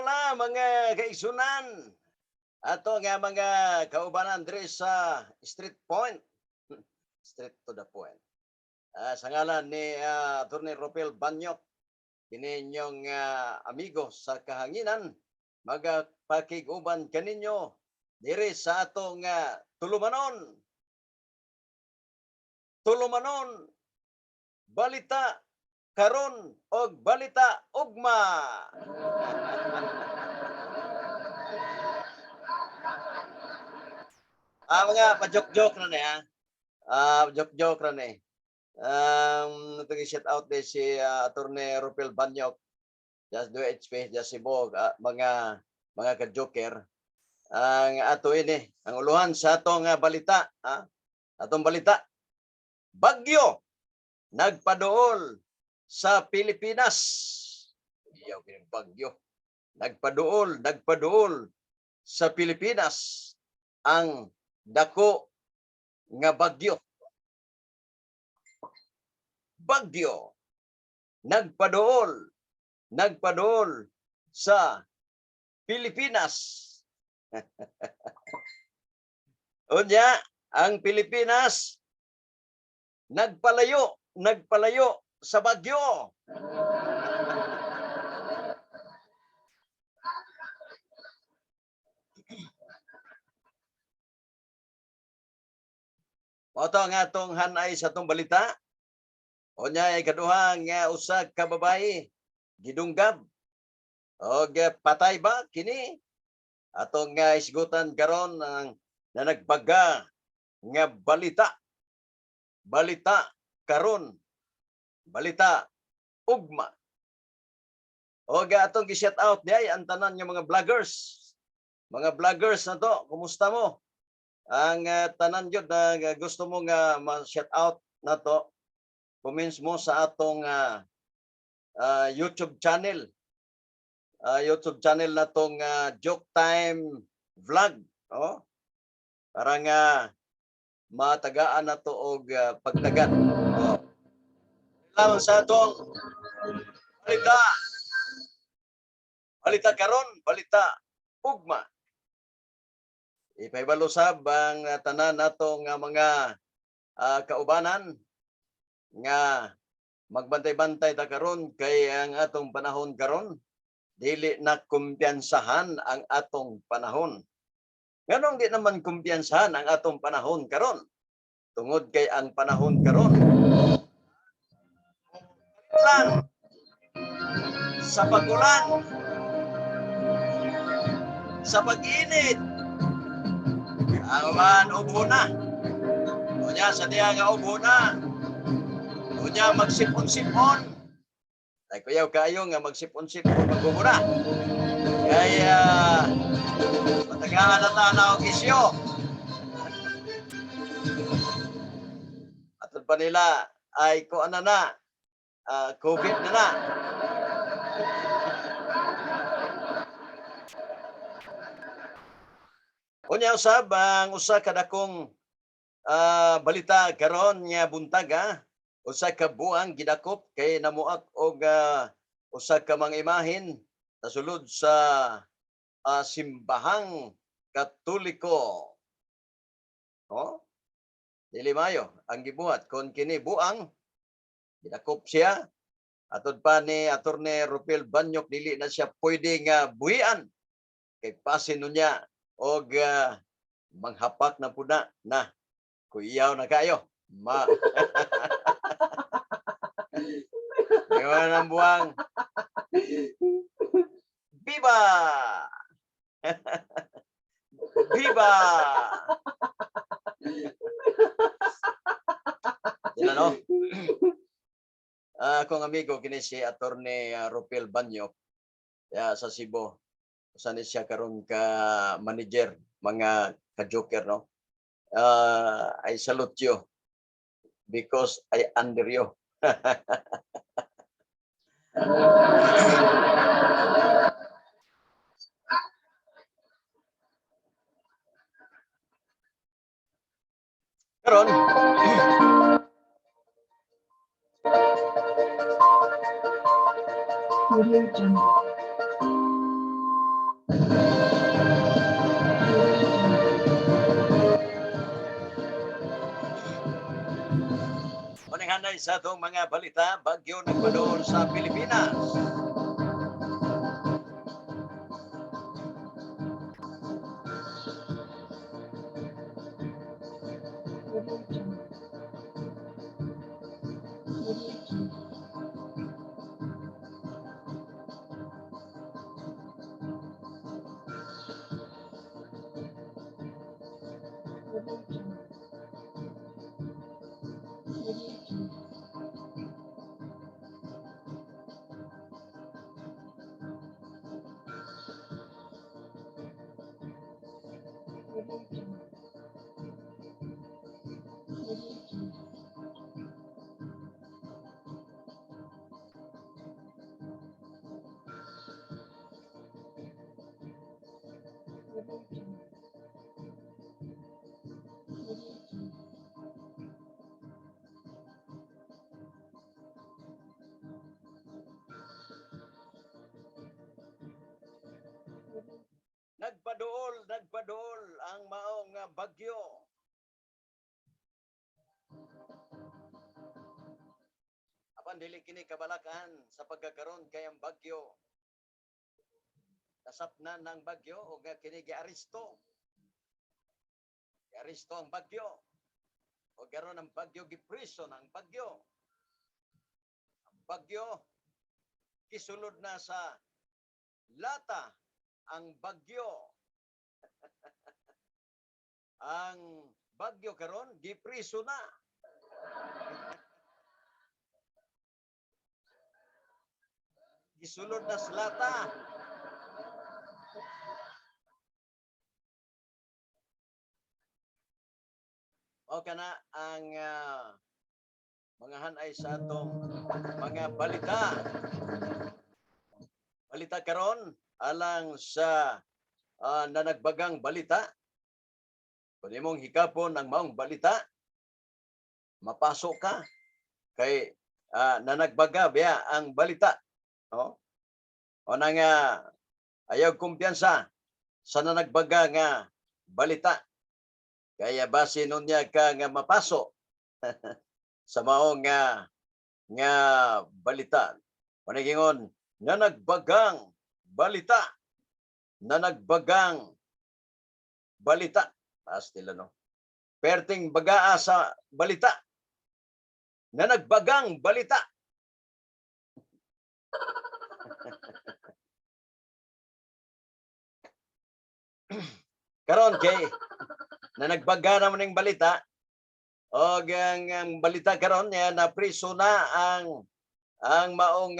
Paalala, mga kaigsunan. Ato nga mga kaubanan diri sa Street Point. Straight to the point. Sa ngalan ni Atty. Ropel Banyok, kini inyong amigo sa kahanginan, magapakig-uban kaninyo diri sa atong tulumanon. Tulumanon, balita karon og balita ugma. Mga pa-joke-joke na ni ha. Joke-joke na ni. Itong shout out din si Atty. Rupel Banyok, just do HP, just Cebu, mga ka-joker. Ang ato ini, ang uluhan sa atong balita, ha? Atong balita. Bagyo nagpaduol sa Pilipinas. Iyaw kining bagyo. Nagpaduol, nagpaduol sa Pilipinas ang dako nga bagyo. Bagyo nagpaduol, nagpaduol sa Pilipinas. Unya, ang Pilipinas nagpalayo, nagpalayo sa bagyo. Mao to ang atong hanay sa atong balita. Unya ay kaduha nga usa ka babae gidunggab og patay ba kini? Atong isgutan karon ang na nagbaga nga balita. Balita karon. Balita ugma. Og atong gi-shout out diay ang tanan nga mga vloggers. Mga vloggers na to, kumusta mo? Ang tanan gyud na gusto mo nga ma-shout out na to, comments mo sa atong YouTube channel. YouTube channel na tong Joke Time Vlog, oh. Para nga matagaan na to og pagtagat. Oh. Lang sa atong balita. Balita karon, balita ugma. Ipahibalo sab ang tanan natong mga kaubanan nga magbantay-bantay ta karon kay ang atong panahon karon dili na kumpiyansahan ang atong panahon. Nganong di naman kumpiyansahan ang atong panahon karon? Tungod kay ang panahon karon lang sa pag-ulan, sa pag-init, ang man ubo na. Unya sa diha nga ubo na. Unya magsipon-sipon. Ay kuyaw kayo nga magsipon-sipon mag-ubo na. Kaya matagaan na ta na og isyo. Atod pa nila ay kuan na na COVID na na. Unya usab ang usa ka dakong balita karon nga buntag ha. Usa ka buang gidakop kay namuak og usa ka mga imahen sa sulod sa simbahang Katoliko. Oh? Dili mayo ang gibuhat kon kini buang gidakop siya. Atod pa ni Attorney Rupel Banyok, dili na siya pwede nga buhian kay pasin niya og manghapak na pud na na kuyaw na kayo ma. Ngayon ang buwang. Viva! Viva! Sila no? Akong amigo kini si Attorney Rupel Banyok ya, sa Cebu. Usa ni siya karon ka manager, mga ka-joker no. I salute you because I under you. Karon Audio Jungle. Kini ang hanay sa atong mga balita, bagyo nagpadool sa Pilipinas. Nagpadool, nagpadool ang maong bagyo. Apan dili kini kabalakan sa pagkakaron kay ang bagyo nasapnan ng bagyo o nga kini giaresto. Giaresto ang bagyo. O karon ang bagyo gipriso ng bagyo. Ang bagyo gisulod na sa lata ang bagyo. Ang bagyo karon gipriso na. Gisulod na sa lata. O kana ang mga hanay sa atong mga balita. Balita karon alang sa nanagbagang balita. Kung imong hikapon ang maong balita, mapasok ka kay nanagbaga biya ang balita. No? O na nga ayaw kumpiyansa sa nanagbaga nga balita. Kaya base nun niya ka nga mapaso sa maong nga nga balita. Panigingon, nanagbagang balita. Nanagbagang balita. Taas nila, no? Perting bagaa sa balita. Nanagbagang balita. Karon kay nanagbaga naman ng balita og ang balita karon niya na priso na ang maong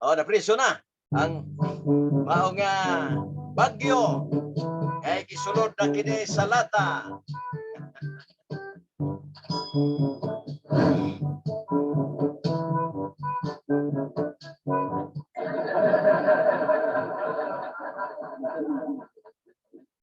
oh, napriso na ang maong bagyo kay gisulod na kini sa lata.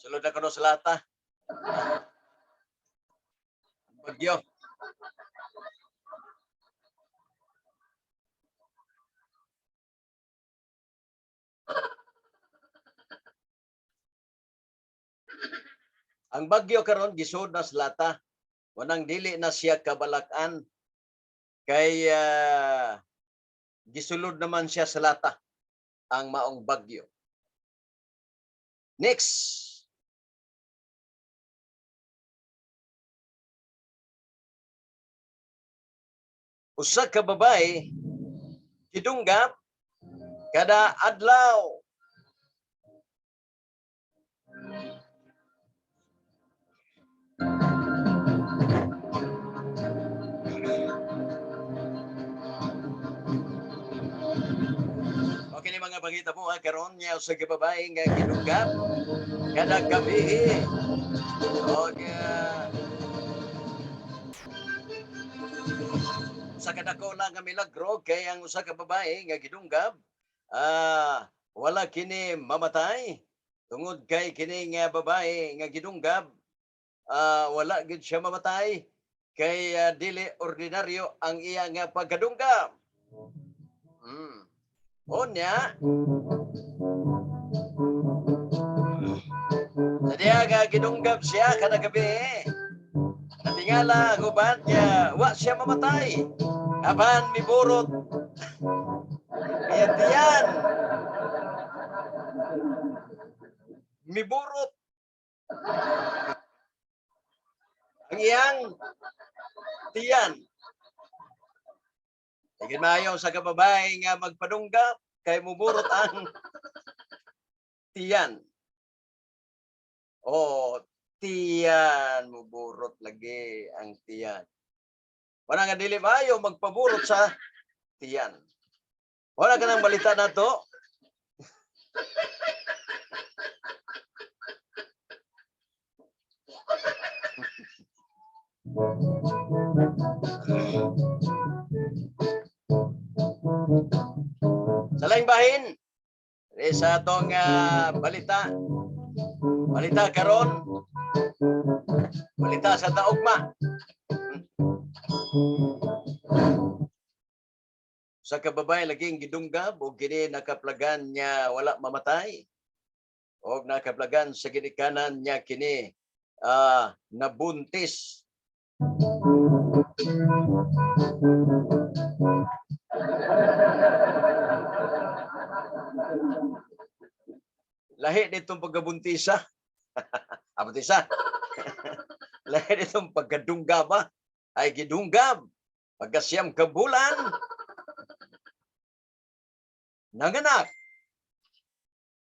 Sulod na kuno sa lata. Bagyo. Ang bagyo karon gisud na sa lata. Wanang dili na siya kabalakan kay gisulod naman siya sa lata ang maong bagyo. Next. Usa ka babae gidunggap kada adlaw. Okay ni mga pangita po ha, karon niya usa ka babae nga gidunggap kada gabi. Og sa kadako lang nga milagro kay ang usa ka babae nga gidunggap wala kini mamatay tungod kay kini nga babae nga gidunggap wala gid siya mamatay kay dili ordinaryo ang iya nga pagkadunggap. Unya sa diha nga gidunggap siya kada gabi, Natingala ang uban nga wa siya mamatay. Apan miburot. Kaya tiyan. Miburot. Ang iyang tiyan. Sige, maayo sa kababay nga magpadunggap kay muburot ang tiyan. Oh, tiyan, muburot lagi ang tiyan. Wala nga dili maayo magpaburot sa tiyan. Wala ka nang balita na to. Sa laing bahin, sa atong balita, balita karon, balita sa daugma. Sa kababay laging gidunggab og kini nakaplagan niya wala mamatay og nakaplagan sa ginikanan niya kini nabuntis. Lahi nitong pagkabuntisa. Ah, buntisa. Lahi nitong pagkadunggab ba? Ay gidunggab. Pagkasiyam ka bulan, nanganak.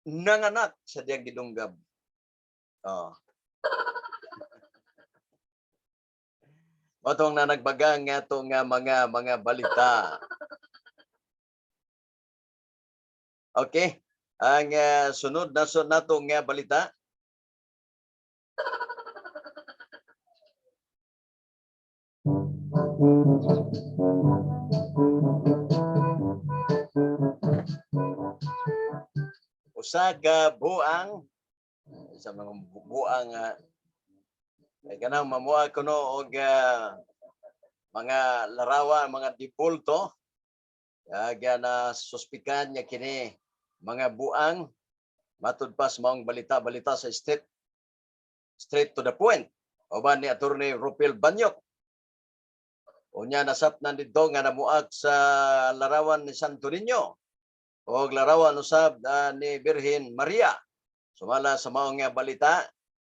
Nanganak sa diyang gidunggab. Oh. Matong na nagbaga nga to nga mga balita. Okay. Ang sunod na sunod nato nga balita. Usa ka buang sa mga buang ay kanang mamuha kuno og mga larawan, mga dipulto na suspikan niya kini mga buang matud pa sa maong balita-balita sa straight to the point uban ni Attorney Rupil Banyok. Unya nasapnan didto nga namuak sa larawan ni Santo Niño og larawan usab ni Birhen Maria. Sumala sa maong nga balita,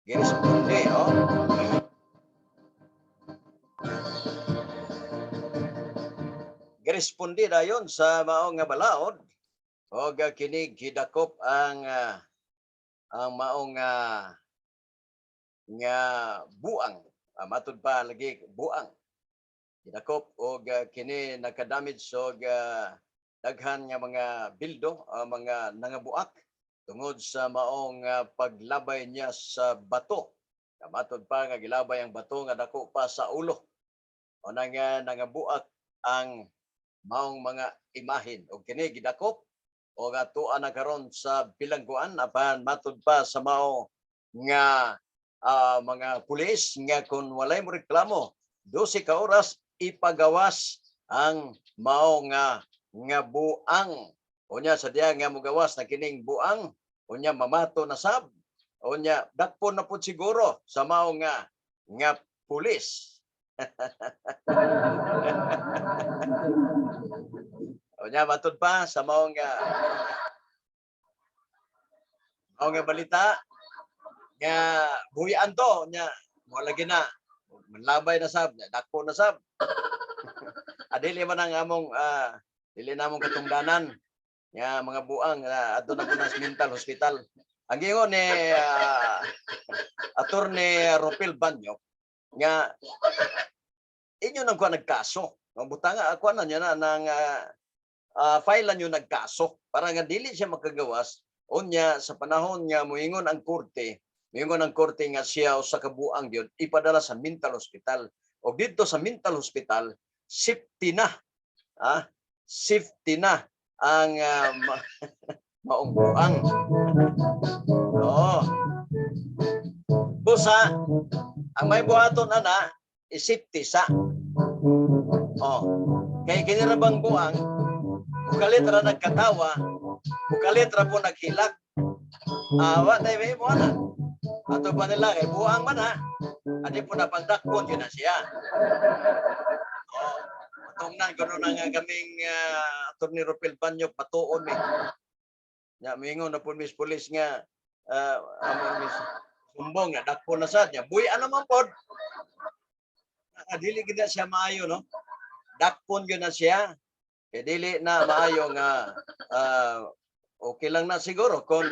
giresponde, oh. Giresponde dayon sa maong nga balaod og kini gidakop ang maong nga buang. Matud pa lagi buang. Gidakop og kini nakadamage og daghan nga mga bildo, mga nangabuak tungod sa maong paglabay niya sa bato. Matud pa nga gilabay ang bato nga dako pa sa ulo. O nang nangabuak ang maong mga imahin. Og kini gidakop og atoa na karon sa bilangguan, apan matud pa sa mao nga mga pulis nga kung walay mo reklamo 12 ka oras ipagawas ang mao nga nga buang. Unya sa diya nga mogawas na kining buang, unya mamato na sab, unya dakpon na pud siguro sa mao nga nga pulis. Unya matud pa sa mao nga balita nga buhian to, unya mo lagi na manlabay na sab, dakpo na sab. Adili man ang among dili namong katungdanan nga mga buang adto na po sa mental hospital. Ang giingon ni Attorney Rupil Banyok nga inyo nang kuha nagkaso. Ang butanga ako na niya na nang file nyo nagkaso para nga dili siya makagawas. Unya sa panahon nga moingon ang korte nga siya usa ka buang gyud ipadala sa mental hospital. Og didto sa mental hospital safety na. Safety na ang maong buang. Oo. Busa ang may buhaton ana i-safety sa. Oh. Kay kini ra bang buang mukalit ra nagkatawa, mukalit ra po naghilak. Wa tay may mo ana. Ato pa nila kay buang man ha. Adi po na pagdakpon yun na siya. Oh, matungnan kuno na nga kaming Attorney Rupil Banyok patuon mi. Nya mingon na po, Miss Police nga amo miss sumbong nga dakpon na sad niya. Buhi ano man pod. Ah, dili gid na siya maayo, no. Dakpon gyud na siya. Kay dili na maayo nga okay lang na siguro kung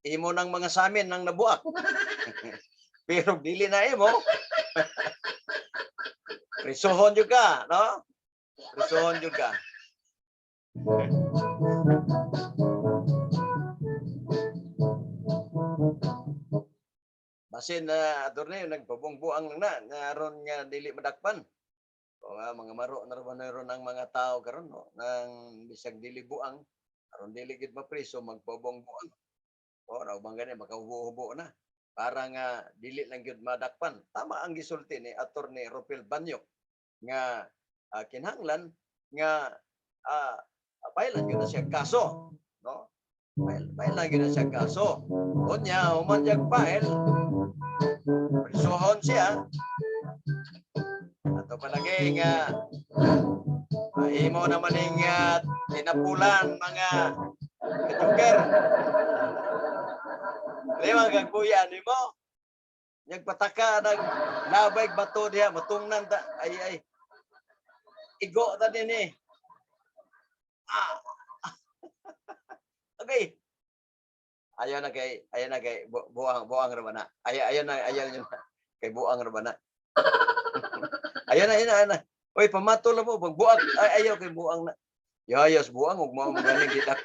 imo ng mga samin nang nabuak. Pero dili na imo. Prisuhon jud ka, no? Prisuhon jud ka. Basin na attorney nagpabungbuang lang na nga aron nga dili madakpan. O nga mga maro na ron na ron ang mga tao karon, no, nang bisag dili buang aron dili gid mapriso magpabungbuang. O raw bang gani makahubo-hubo na para nga dili lang gyud madakpan. Tama ang gisulti ni Attorney Rupil Banyok nga kinahanglan nga pailan gyud na siya kaso, no? File gyud na siya kaso. Unya human siyang file, prisuhon siya. Ato palagi nga imo naman ning tinapulan, mga kajoker. Di man kagbuya nimo. Nagpataka nag labay bato diha matungnan ta ay ay igo ta dinhi. Ah. Okay. Ayaw na kay buang buang ra ba na? Ay ayaw na, ayaw na kay buang ra ba na? Ayaw na, ayaw na, ayaw na. Oy, pamato lang mo pag buak ay ayaw kay buang na. Yayas buang ug mao magaling gidak.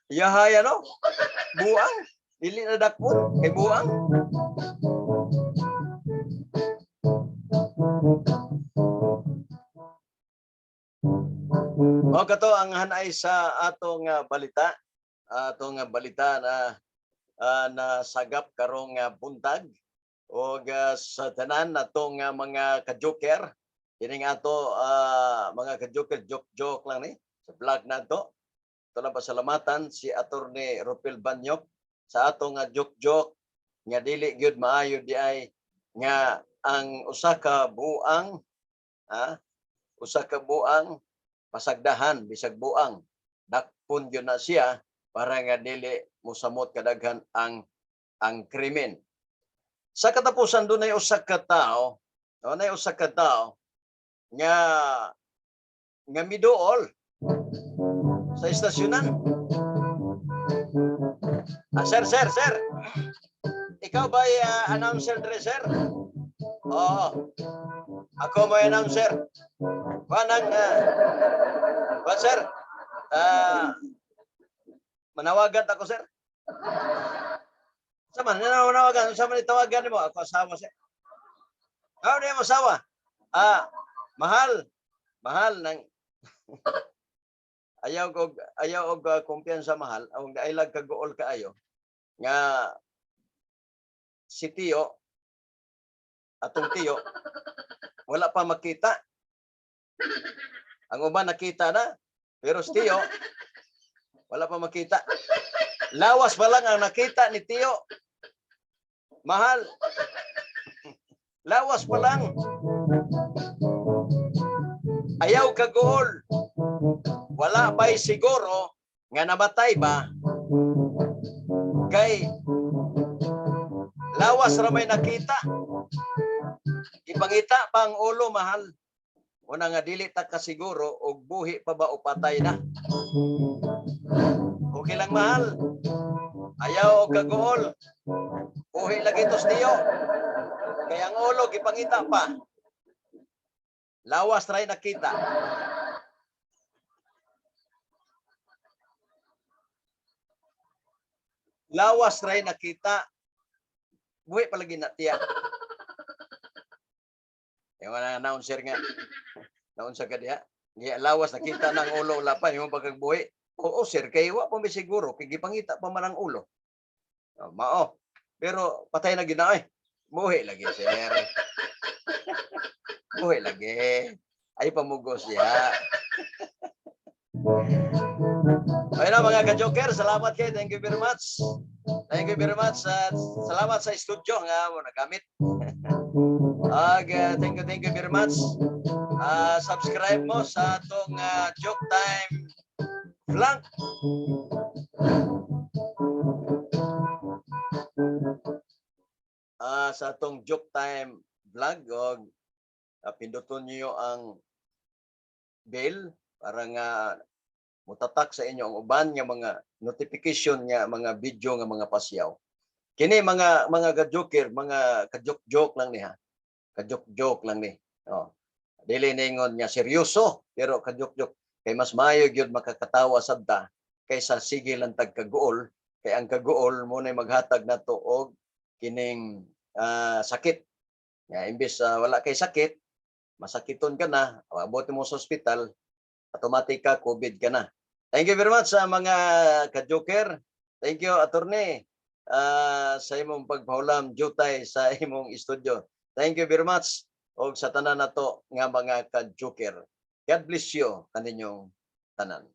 Yahaya no? Buang dili na dakpon kay buang. Mao kato ang hanay sa atong balita, atong balita na nasagap karong buntag og sa tanan natong mga ka-joker kining ato mga ka-joker, joke-joke lang ni sa vlog nato. Ito lang pasalamatan si Attorney Rupil Banyok sa atong joke-joke nga dili gyud maayo di ay nga ang usa ka buang, usa ka buang pasagdahan bisag buang, dakpon gyud na siya para nga dili mosamot kadaghan ang krimen. Sa katapusan, dunay usa ka tawo, dunay usa ka tawo nga nga miduol sa istasyonan. Ah, sir, sir, sir. Ikaw ba announcer dre, sir? Oo. Ako mo announcer. Kanang ba, sir? Manawagan ako, sir. Sa man, manawagan, sa man itawagan nimo? Ako asawa, sir. Ako niya mo asawa. Ah, mahal. Mahal nang ayaw og kumpiyansa, mahal. Ang dailag kaguol kaayo nga si Tio, atong Tio, wala pa makita. Ang uban nakita na, pero si Tio wala pa makita. Lawas pa lang ang nakita ni Tio. Mahal. Lawas pa lang. Ayaw kaguol. Wala ba'y siguro nga namatay ba? Kay lawas ra may nakita. Ipangita pa ang ulo, mahal. Una nga dili ta kasiguro og buhi pa ba o patay na. Okay lang, mahal. Ayaw og kaguol. Buhi lagi tos Tiyo. Kay ang ulo gipangita pa. Lawas ray nakita. Lawas ray nakita. Buhi palagi na tiya. Yung mga announcer nga. Naunsa ka diha? Nga lawas nakita ng ulo wala pa yung pagkabuhi. Oo sir, kay wa pa may siguro kay gipangita pa man ang ulo. Oh, mao. Pero patay na gid na eh. Buhi lagi, sir. Buhi lagi. Ay pamugos siya. Ay na, mga ka-joker, salamat kay. Thank you very much. Thank you very much. At salamat sa studio nga mo nagamit. Ag thank you very much. Subscribe mo sa atong Joke Time Vlog. Sa atong Joke Time Vlog og pinduton niyo ang bell para nga mutatak sa inyo ang uban nga mga notification nga mga video nga mga pasyaw. Kini mga ka-joker, mga ka-joke-joke lang niya. Ka-joke-joke lang ni. Oh. Dili ningon nga seryoso, pero ka-joke-joke kay mas maayo gyud makakatawa sabta kaysa sige lang tag kaguol, kay ang kaguol mo na maghatag nato og kining sakit. Nga imbes wala kay sakit, masakiton ka na, abot mo sa ospital, automatic ka COVID ka na. Thank you very much sa mga ka-joker. Thank you, attorney, sa imong pagpahulam jutay sa imong studio. Thank you very much og sa tanan nato nga mga ka-joker. God bless you kaninyong tanan.